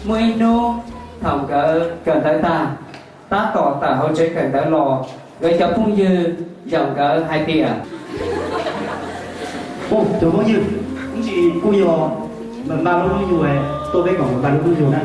Muaj ib hnub thaum nkawd kawm ntawv tag, tab tom tawm hauv tsev kawm ntawv los, nkawd cov phooj ywg yaum nkawd hais tias, tus phooj ywg, kuj yog npaj lub hnub yug, tuaj peb koom npaj lub hnub yug na.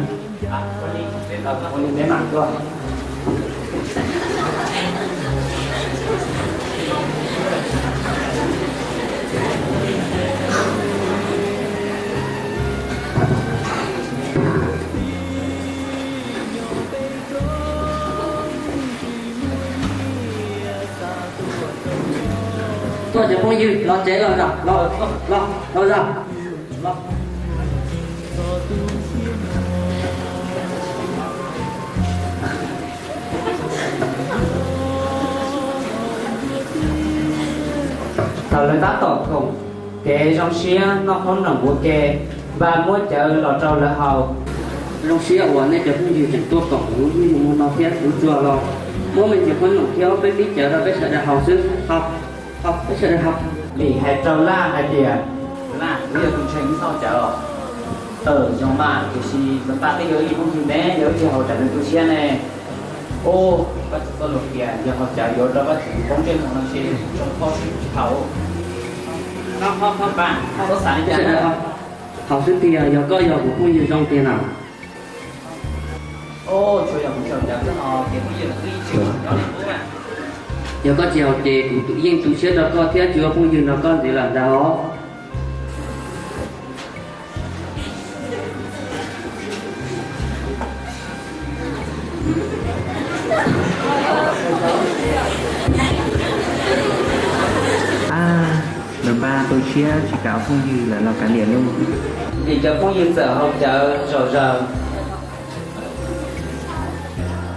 Tuaj cov phooj ywg, los tsev los zam, los, los, los zam. Thaum lawv tab tom koom kev zoo siab noj qhob noom ua ke, npaj muab cawv los rau lawv haus. Zoo siab uas nej cov phooj ywg tseem tuaj koom kuv lub hnub yug no thiab, kuv tsuas los muab me ntsis qhob noom thiab ob peb pib cawv rau peb sawv daws haus xwb. Haus, haus, peb sawv daws haus. Lim hais rau Laj hais tias, Laj, wb yog tus ntseeg wb txhob cawv os. Zoo mas, tiam sis npaj tej yog ib phooj ywg ne, yog wb tsis haus tsam nws tu siab ne. Ub, koj tsis txhob luag kiag, yog haus cawv yuav rau koj txiv poob ntsej muag no ces tsoo phauj sib tsis thaum. Npaj, txhob xav li cas. Haus xwb tiag, yog koj yog kuv phooj ywg zoo tiag na. Yog koj tsis haus ces kuv yeej tu siab rau koj thiab tsis ua phooj ywg nrog koj ntxiv lawm ntag os. Lawv npaj tu siab tsis kam ua phooj ywg lawm los kav liam lauj. Lim cov phooj ywg txawm haus cawv zom zaws.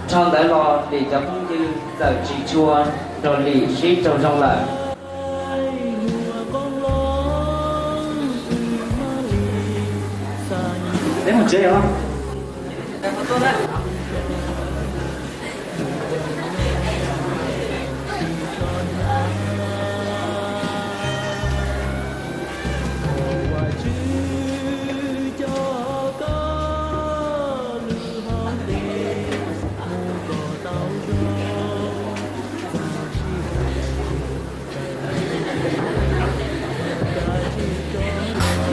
Dhau ntawd los Lim cov phooj ywg txawm tsis tshua nrog Lim sib raug zoo lawm. Peb mus tsev os.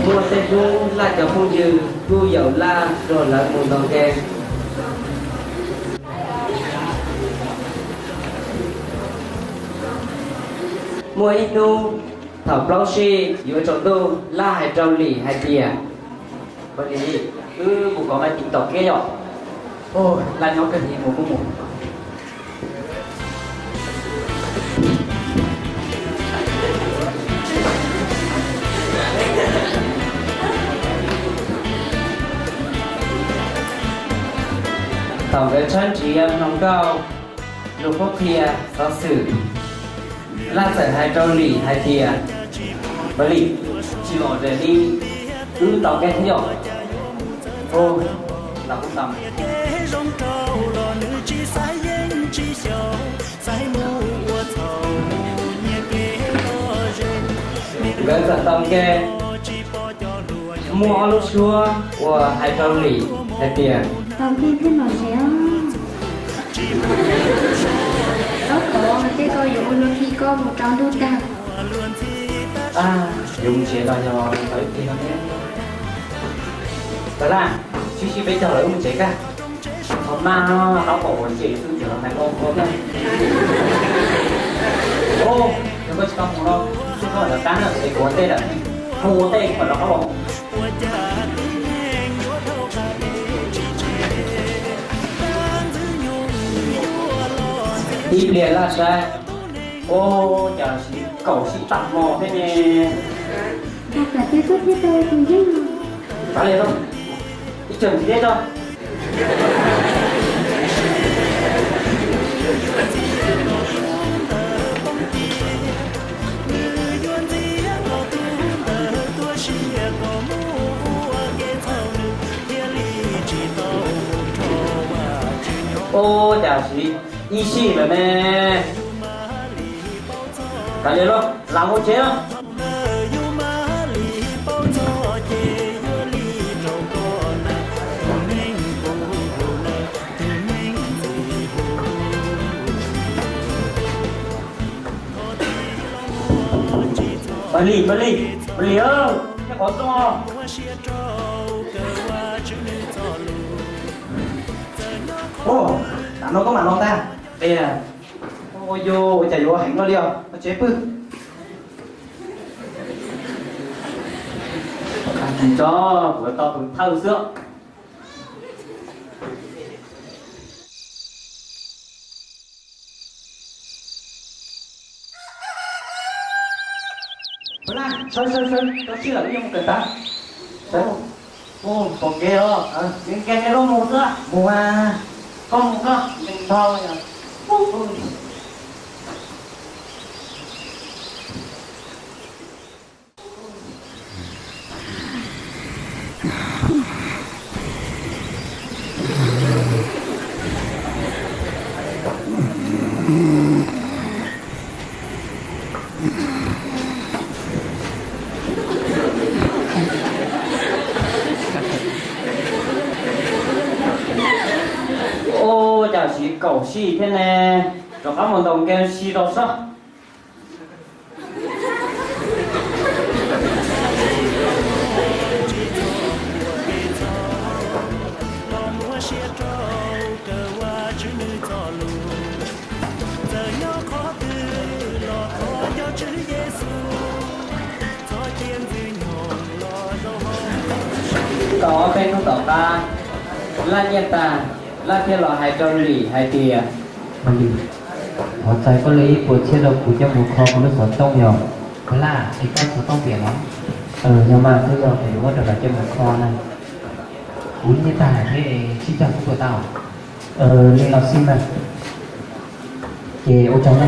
Muaj tej hnub Laj cov phooj ywg kuj yaum Laj nrog lawv mus ntaus nkees. Muaj ib hnub thaum plaub sij yuav tsaus ntuj, Laj hais rau Lim hais tias, Ua li, wb mus kov me tis tom kiab yom. Laj nyob kawg li, mus kuj mus. Thaum nkawd tshawb nrhiav hluas nkauj, lus qhuab qhia xov xwm, Laj txawm hais rau Lim hais tias, Ua li, tsis los ces li wb ntaus nkeeg thiab yom. Los kuj tau. Nkawd txawm ntaus nkeeg, muaj ob lub suab uas hais rau Lim hais tias, Ntaus nkeeg thiaj lom zem os. Koj kov ces koj yuav ua luag khi koj mus tsaus ntuj tag. Yuav mus tsev los yog tau ib pliag no ne. Tau Laj, sib sib peb caug lawm wb mus tsev kag. Thaum maj no tau pom uas ntsej xwb tseem los hais koj koj thiab. Yog koj tsis tau mus no, koj lawv qab na es kuv ua ntej lawm, mus ua ntej kom rov qab los. Ib pliag Laj saib, ua cas kaum sib tag hmo thiab ne. Tag kawm teb koj thiaj tau tus yeej. Kav liam lauj, ib tsam thiab tso. Ua cas siv ib sij lawm ne. Kav liam lauj, lam mus tsev. Pab Lis, Pab Lis, Pab Lis, nej qhov rooj. Ua, tam no koj mam los ntag. Ua, ua cas yuav heev no li os, ua tsev pw. Tsis tso, kuv tau tus thawj xwb. Sawv, sawv, sawv, tau sij lawm wb yuav mus kawm ntawv. Sawv. Mus pom kev os, nkees nkees nej lub mus xwb. Mus mas, koj mus koj, nkees nto. Ua cas tsis kaum sij thiab ne, rov qab mus ntaus nkees sij rau sob. Tau ob peb hnub tom qab, Laj nyiaj tag, Laj thiaj los hais rau Lis hais tias, Lis, thov txais koj li ib puas txhiab rau kuv coj mus kho kuv lub xov tooj yom. Laj, es koj xov tooj tiam los? Yog mas, twb yog kuv yuav muab rau lawv coj mus kho na. Kuv nyiaj tag thiab, sib cog kuv puas tau? Li los xij mas. Ces ua tsaug na.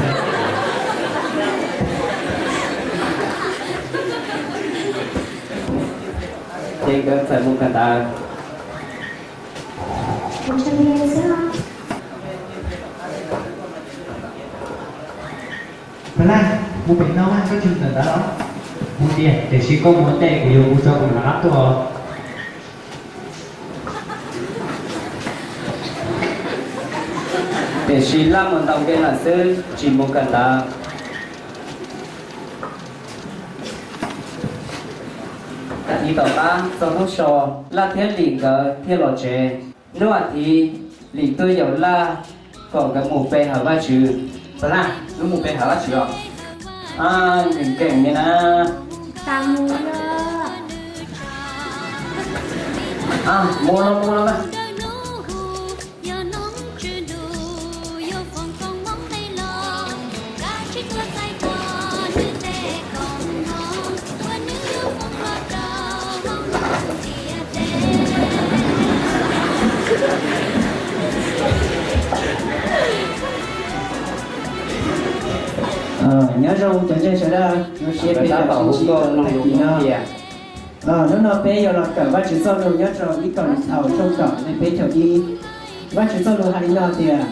Ces nkawd txawm mus kawm ntawv. Mas Laj, mus pem no mas koj tsis kawm ntawv los? Mus tiag, tiam sis koj mus ua ntej kuv yuav mus tso kuv rov qab tuaj. Tiam sis Laj mus ntaus nkees lawm xwb, tsis mus kawm ntawv. Tag kis tom qab txog hnub so, Laj thiab Lis nkawd thiaj los tsev. Hnub as thiv, Lis tuaj yaum Laj kom nkawd mus pe hawm Vajtswv. Laj, wb mus pe hawm Vajtswv os. Nkees nkees li na. Mus los mus los mas. Nyob zoo cov ntseeg sawv daws, zoo siab peb tau sib ntsib tag kis no. Hnub no peb yuav los kawm Vajtswv txoj lus nyob rau ib Kauleethaus tshooj kaum nqe peb caug ib. Vajtswv txoj lus hais li no tias,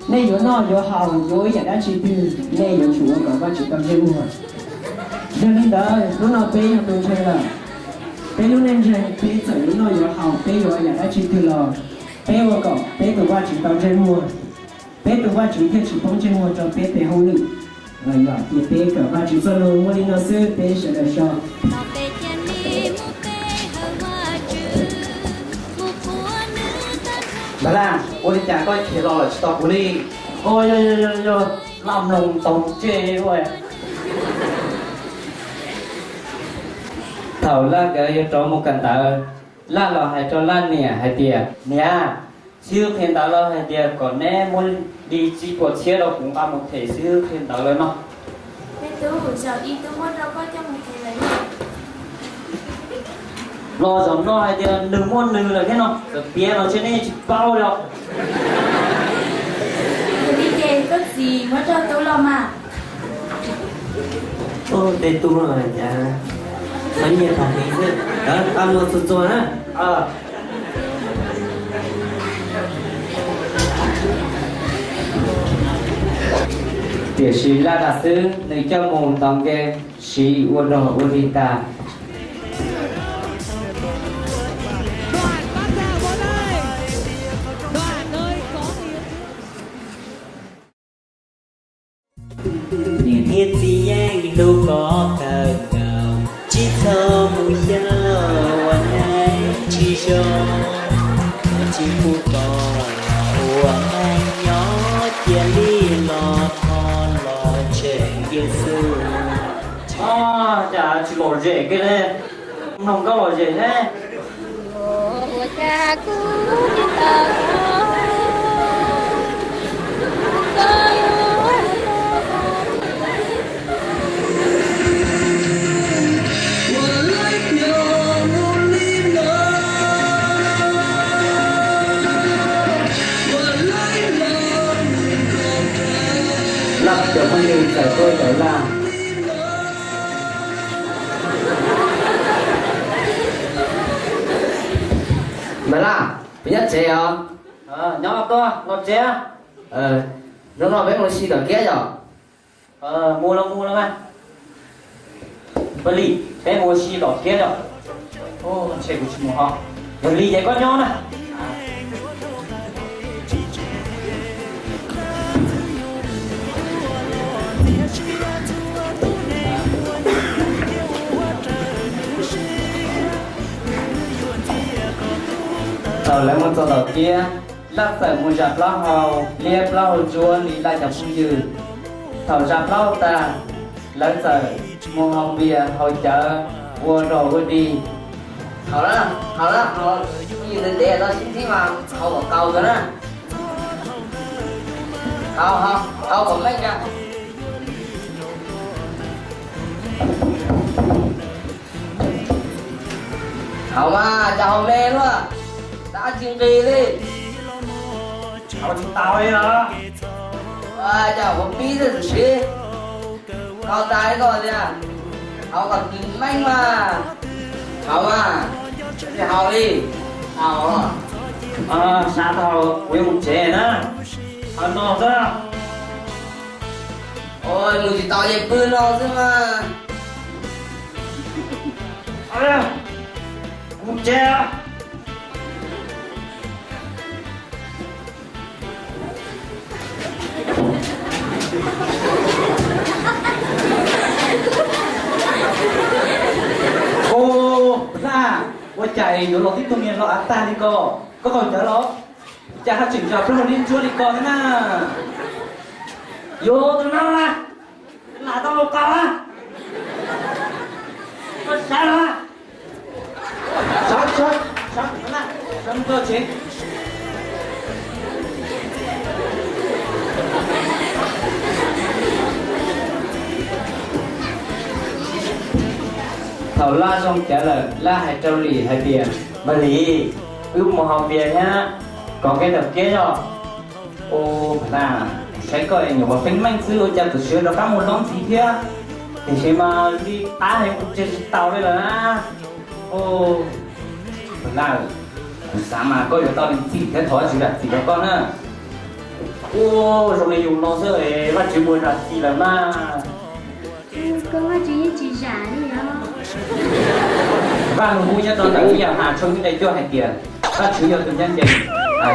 nej yuav noj yuav haus yuav ua ib yam dab tsi twg, nej yuav tsum ua kom Vajtswv tau ntsej muag. Yog li ntawd hnub no peb yog tus ntseeg lawm, peb lub neej ntseeg peb txawm yuav noj yuav haus peb yuav ua yam dab tsi twg los peb ua kom peb tus Vajtswv tau ntsej muag. Peb tus Vajtswv thiaj tsis poob ntsej muag rau peb tes hauj lwm. Yog tias peb kawm Vajtswv txoj lus muaj li no xwb peb sawv daws so. Npawg Laj, ua li cas koj khiav los lawm tsis tos kuv li? Yog, yog, yog, Laj mloog tau ntsej. Thaum Laj nkawd yuav rov mus kawm ntawv, Laj los hais rau Laj niam hais tias, niam, xib hwb qhia ntawv los hais tias kom neb muab li tsib puas txhiab rau kuv nqa mus them xib hwb qhia ntawv lawm no. Los zaum no hais tias nws muaj nws lawm thiab no, txawm piav los ntshe nej tsis paub li os. Ces koj txiv muab rau tub los mas. Tej tub no cas xav nyiaj tag heev xwb, nqa mus txuag txuag na. Tiam sis Laj tas xwb nws coj mus ntaus nkees siv ua dog ua dig tas. Niam thiab txiv yeej hlub koj kawg. Tsis pub tau ua neej nyob, cia li los thov los tshem Yexus. Cas tsis lom zem kiag li, mloog koj lom zem thiab. Laj cov phooj ywg txawm tuaj caum Laj. Npawg Laj, puas nyob tsev os? Nyob tuaj los tsev. Hnub no peb mus ua si tom kiab yom? Mus los mus los mas. Paj Lis, peb mus ua si tom kiab yom? Ntshe kuv tsis mus ho. Yog li ces koj nyob na. Thaum lawv mus txog tom kiab, Laj txawm mus zam plaub hau, liab plaub hau ntsuab li Laj cov phooj ywg. Thaum zam plaub hau tag, lawv txawm mus haus npias haus cawv ua dog ua dig. Haus lawm, haus lawm, haus, phooj ywg ntev ntev los sib ntsib mas haus kom kaus kawg na. Haus, haus, haus kom meej na. Haus mas, cas haus me luaj, dab tsi nqis li. Haus tsis taus li los? Cas haus pib xwb sim siv. Koj tas ib ko tias, haus kom meej mas. Haus mas, tsis haus li. Haus. Sab tau, kuv yuav mus tsev na. Haus no xwb. Mus tsis tau ces pw no xwb mas. Kuv tsev. Ua cas yuav los tib tug niag los av tag li ko? Koj qaug cawv los? Cas ho tseem zam plaub hau liab ntsuab li ko thiab na? Yuav tus no na, lam tau los qaug a. Koj sab los? Sab, sab, sab, sab mus tsev. Thaum Laj zoo cawv lawm, Laj hais rau Lis hais tias, Mas Lis, wb mus haus npias thiab, kov kiab tom kiab yog. Ua na, saib koj nyuam qhuav feeb meej xwb ua cas txawm siv rov qab mus lob ntxiv thiab. Tiam sis mas li qab heev kuv tsev tsis taus li lawm na. Ua na, kuv xav mas koj yuav tau lees txim thiab thov Vajtswv zam txim rau koj na. Ua zoo li yus no xwb es Vajtswv puas zam txim lawm mas. Koj Vajtswv yeej tsis zam li os. Vaj lug Hmoob nyob rau ntawm ib yam hais tshooj ib nqe cuaj hais tias, Vajtswv yog tus ncaj ncees,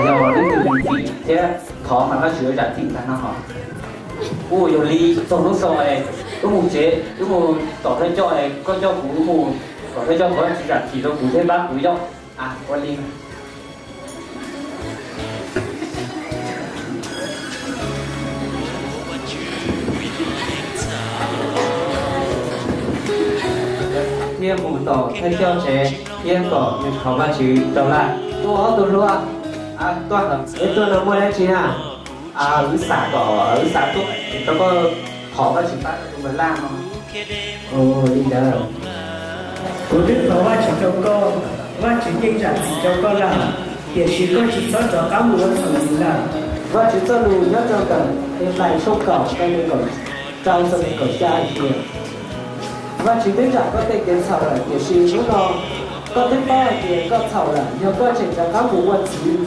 yog leej twg lees txim thiab thov mas Vajtswv yuav zam txim tag nrho. Kuv yog li txog hnub so es wb mus tsev, wb mus tom thawj coj es koj coj kuv, wb mus tom thawj coj thov Vajtswv zam txim rau kuv thiab pab kuv yom. Ua li. Thiab mus tom thawj coj tsev thiab kom nws thov Vajtswv rau Laj. Ua ob tug hluas, tuaj, wb tuaj no muaj dab tsi na? Wb xav kom, wb xav tuaj rau koj thov Vajtswv pab rau tus Npawg Laj no. Li ntawd, kuv twb thov Vajtswv rau koj, Vajtswv yeej zam txim rau koj lawm, tiam sis koj tsis txhob rov qab mus ua txhaum li lawm. Vajtswv txoj lus nyob rau ntawm Henplais tshooj kaum nqe nees nkaum rau txog nees nkaum xya hais tias, Vajtswv twb zam koj tej kev txhaum lawm, tiam sis hnub no koj twb paub hais tias koj txhaum lawm, yog koj tseem rov qab mus ua ntxiv,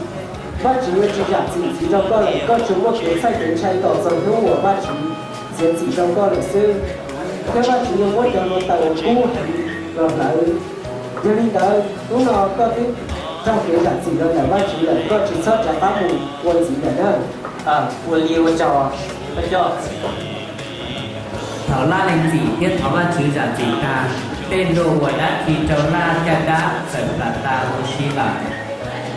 Vajtswv yuav tsis zam txim ntxiv rau koj lawm, koj tsuas muaj kev txhawj kev ntshai tos txog hnub uas Vajtswv txiav txim rau koj lawm xwb. Thiab Vajtswv yuav muab cov hluav taws uas kub heev los hlawv. Yog li ntawd, hnub no koj twb raug kev zam txim los ntawm Vajtswv lawm, koj tsis txhob rov qab mus ua ntxiv lawm na. Ua li ua tsaug, koj coj. Thaum Laj lees txim thiab thov Vajtswv zam txim tag, Tej ntuj uas dab tsis rau Laj caj dab txawm plam tas huv si lawm.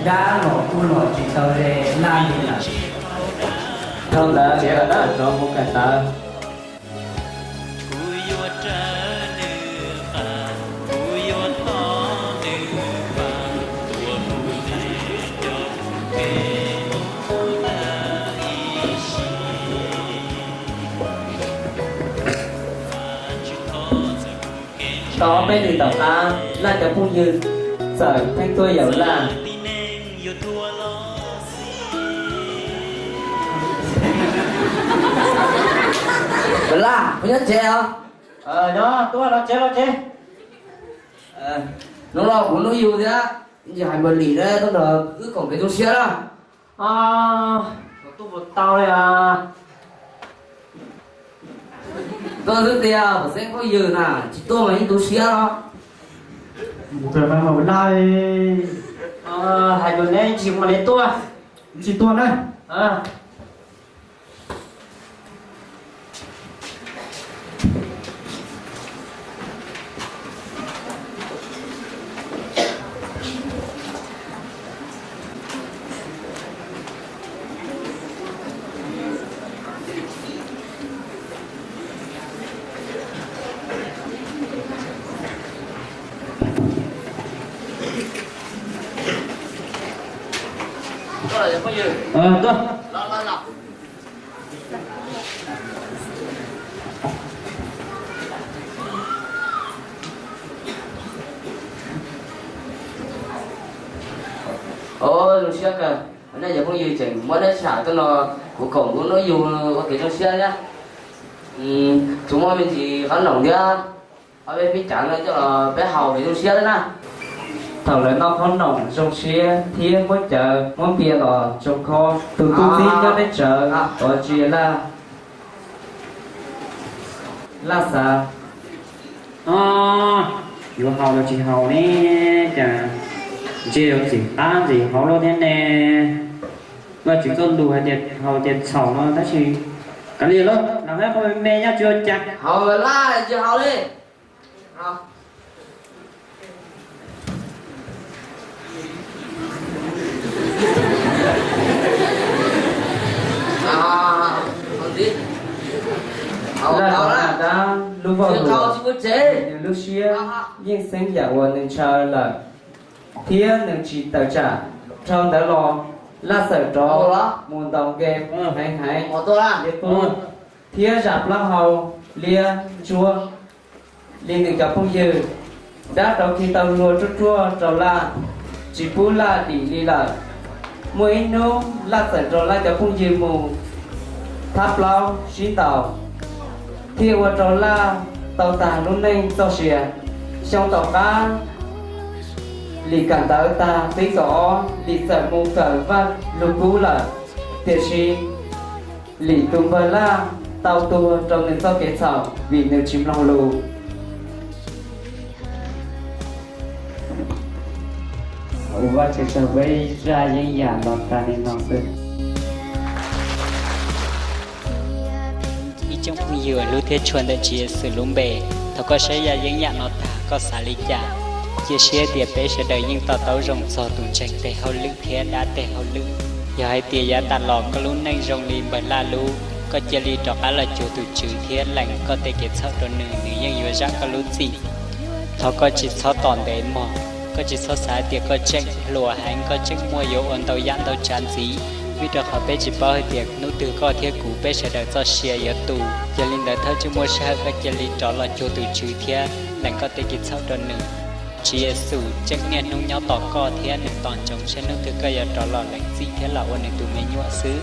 Dab los kuj los tsis tau ze Laj li lawm. Dhau ntawd Laj rov mus kawm ntawv. Tau ob peb hlis tom qab, Laj cov phooj ywg txawm pheej tuaj yaum Laj. Laj, puas nyob tsev os? Nyob, tuaj los tsev los tsev. Hnub no kuv hnub yug thiab, ntsis hais npawg Lis na tuaj nrog wb koom kev tu siab na. Tuaj puas tau li os? Tuaj xwb tiag, pom xeeb phooj ywg na, tsis tuaj mas yeej tu siab no. Mus kawm mas mus laj. Hais rau neb tsis mus li tuaj. Tsis tuaj na. Zoo siab kawg, nej cov phooj ywg tseem muab neb sij hawm tuaj no kuv koom kuv hnub yug ua kev zoo siab thiab. Tsuas muaj me ntsis qhob noom thiab ob peb pib cav no coj los peb haus kev zoo siab thiab na. Thaum lawv noj qhob noom zoo siab thiab muab cawv muab npias los zoo khov, tus tub txib nyob teb tsawv tod tsis Laj, Laj xav, yuav haus los tsis haus ne, cas ntshe yuav txim qab ntxim haus luaj thiab ne. Vaj tswv txoj lus hais tias haus tias txhaum no tab sis kav liam lauj, lam hab qhov me me nyob tsis ua cas. Haus Laj tsis haus li. Laj tau na dab lub vaj huam, nws lub siab yeej xeeb yam uas nws ntshaw lawm, thiab nws tsis tawm tsam. Dhau ntawd los, Laj txawm rov mus ntaus nkees heev heev li qub, thiab zam plaub hau liab ntsuab li nws cov phooj ywg. Dab rov khi tau hlua ruaj ruaj rau Laj, tsis pub Laj dim li lawm. Muaj ib hnub Laj txawm nrog Laj cov phooj ywg mus thab plaub sib ntaus, thiaj ua rau Laj tau tag lub neej txoj sia. Xyoo tom qab, Lis kawm ntawv tag peb kaum ob, Lis txawm mus kawm Vaj Lug Kub lawm. Tiam sis Lis tus npawg Laj tau tuag rau nws txoj kev txhaum vim nws tsis mloog lus. Ua Vajtswv tsaug peb zaj yeeb yam los tag li no xwb. Ib tsoom phooj ywg hlub thiab tshua ntawm Tswv Yexus lub npe, thaum koj saib zaj yeeb yam no tag koj xav li cas? Cia siab tias peb sawv daws yeej to taub zoo txog tus ntseeg tes hauj lwm thiab dab tes hauj lwm. Yog hais tias yav tas los koj lub neej zoo li npawg Laj lub, koj cia li rov qab los cuag tus Tswv thiab lees koj tej kev txhaum rau nws, nws yeej yuav zam koj lub txim. Thov koj tsis txhob tos ntev mog, koj tsis txhob xav tias koj tseem hluas heev, koj tseem muaj yuav ua ntau yam ntau tsav ntxiv, vim rau qhov peb tsis paub hais tias hnub twg koj thiab kuv peb sawv daws txoj sia yuav tu. Yog li ntawd thawj tsij muaj sij hawm koj cia li rov los cuag tus Tswv thiab lees koj tej kev txhaum rau nws. Tswv Yexus tseem niaj hnub nyob tos koj thiab nws tos ntsoov saib hnub twg koj yuav rov los lees txim thiab los ua nws tus me nyuam xwb.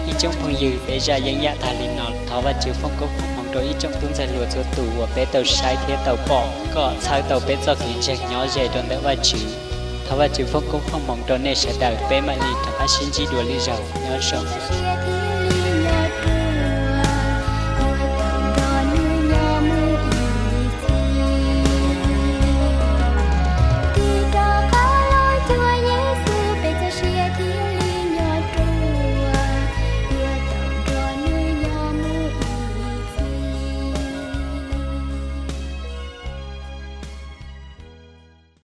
Ib tsoom phooj ywg, peb zaj yeeb yam tag li no, thov Vajtswv foom koob foom hmoov rau ib tsoom tub ntxhais hluas txhua tus uas peb tau saib thiab tau pom, kom txhawb tau peb txoj kev ntseeg nyob ze rau ntawm Vajtswv. Thov Vajtswv foom koob foom hmoov rau nej sawv daws, peb mam li rov qab sib ntsib dua lwm zaus, nyob zoo.